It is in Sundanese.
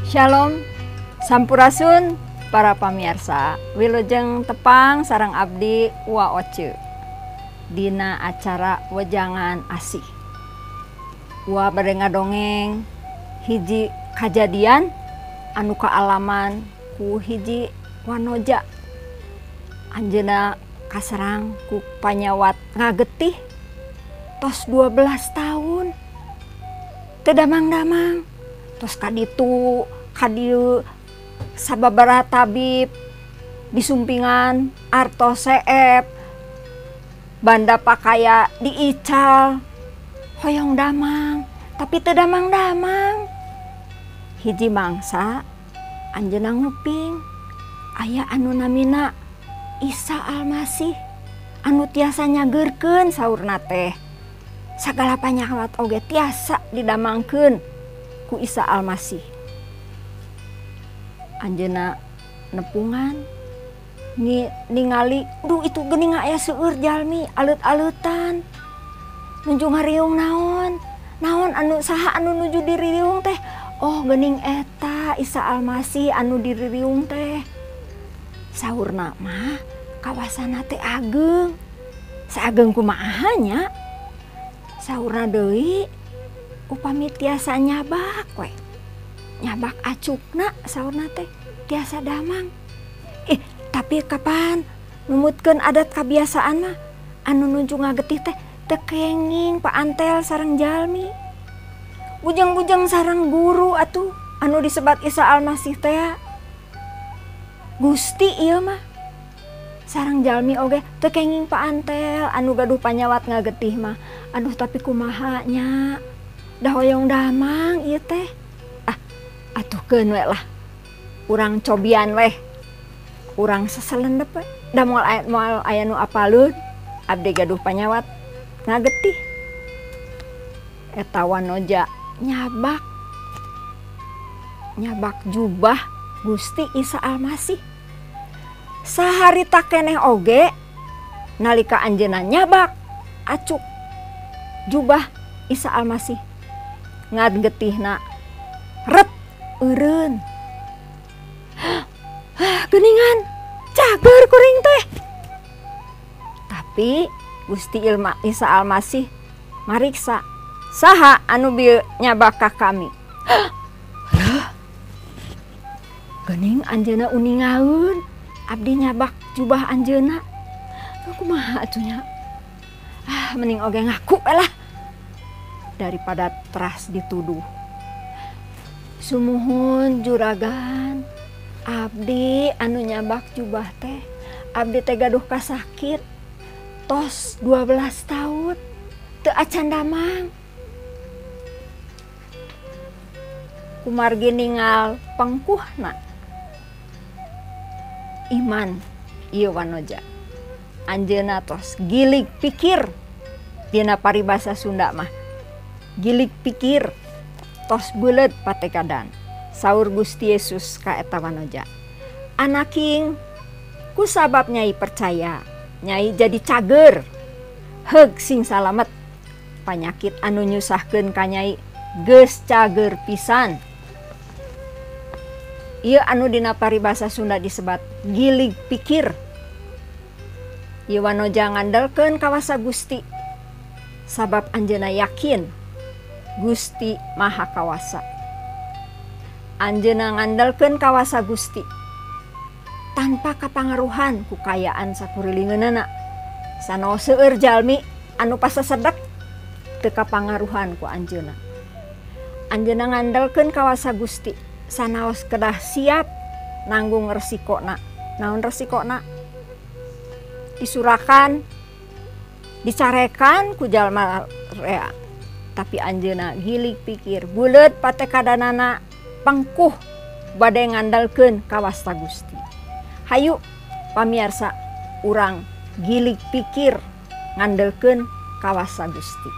Shalom, sampurasun para pamirsa. Wilujeng tepang sareng abdi Wa Oce dina acara Wejangan Asih. Wa bade ngadongeng hiji kajadian anu kaalaman ku hiji wanoja. Anjeunna kaserang ku panyawat ngagetih tos 12 tahun. Teu damang-damang tos kaditu kadieu sababaraha tabib disumpingan artos seep banda pakaya diical hoyong damang tapi teu damang-damang. Hiji mangsa anjeunna nguping aya anu namina Isa Almasih anu tiasa nyageurkeun saurna teh sagala panyawat oge tiasa didamangkeun ku Isa Almasih. Anjeunna nepungan ningali duh itu geuning aya seueur jalmi aleut-aleutan nuju ngariung naon naon anu saha anu nuju diririung teh, oh geuning eta Isa Almasih anu diririung teh. Saurna mah kawasana teh ageng saageng kumaha nya. Saurna deui upami tiasa nyabak we nyabak acukna saurna teh tiasa damang. Tapi kapan numutkeun adat kabiasaan mah anu nuju ngagetih teh teu kenging paantel sareng jalmi bujang-bujang sareng guru atuh anu disebat Isa Almasih teh. Gusti ieu mah sareng jalmi oge teu kenging paantel anu gaduh panyawat ngagetih mah. Aduh tapi kumaha nya dah hoyong damang ieu teh. Ah atuh keun we lah urang cobian weh urang seselendep we da moal aya nu apaleun abdi gaduh panyawat ngagetih. Eta wanoja nyabak nyabak jubah Gusti Isa Almasih. Saharita keneh oge nalika anjeunna nyabak acuk jubah Isa Almasih ngagetihna ret eureun. Geuningan cager kuring teh. Tapi Gusti Isa Almasih mariksa saha anu bieu nyabak ka kami. Geuning anjeunna uningaeun abdi nyabak jubah anjeunna. Kumaha atuh nya? Ah mending oge ngaku we lah daripada teras dituduh. Sumuhun juragan abdi anu nyabak jubah teh abdi teh gaduh kasakit tos 12 tahun teu acan damang. Kumargi ningal pengkuhna iman ieu wanoja anjeunna tos gilig pikir dina paribasa Sunda mah gilig pikir tos beuleut patekadan. Saur Gusti Yesus ka eta wanoja, anaking kusabab nyai percaya nyai jadi cager heug sing salamet panyakit anu nyusahkeun ka nyai geus cager pisan. Ieu anu dina paribasa Sunda disebat gilig pikir. Ieu wanoja ngandelkeun kawasa Gusti sabab anjeunna yakin Gusti Maha Kawasa. Anjeunna ngandelkeun kawasa Gusti tanpa kapangaruhan ku kayaan sakurilingeunana. Sanaos seueur jalmi anu pasasedek teu kapangaruhan ku anjeunna. Anjeunna ngandelkeun kawasa Gusti sanaos kedah siap nanggung resikona. Naon resikona? Disurakan, dicarekan ku jalma rea. Tapi anjeunna gilig pikir buleut patekadanana pangkuh bade ngandalkeun kawasta Gusti. Hayu pamiarsa urang gilig pikir ngandelkeun kawasa Gusti.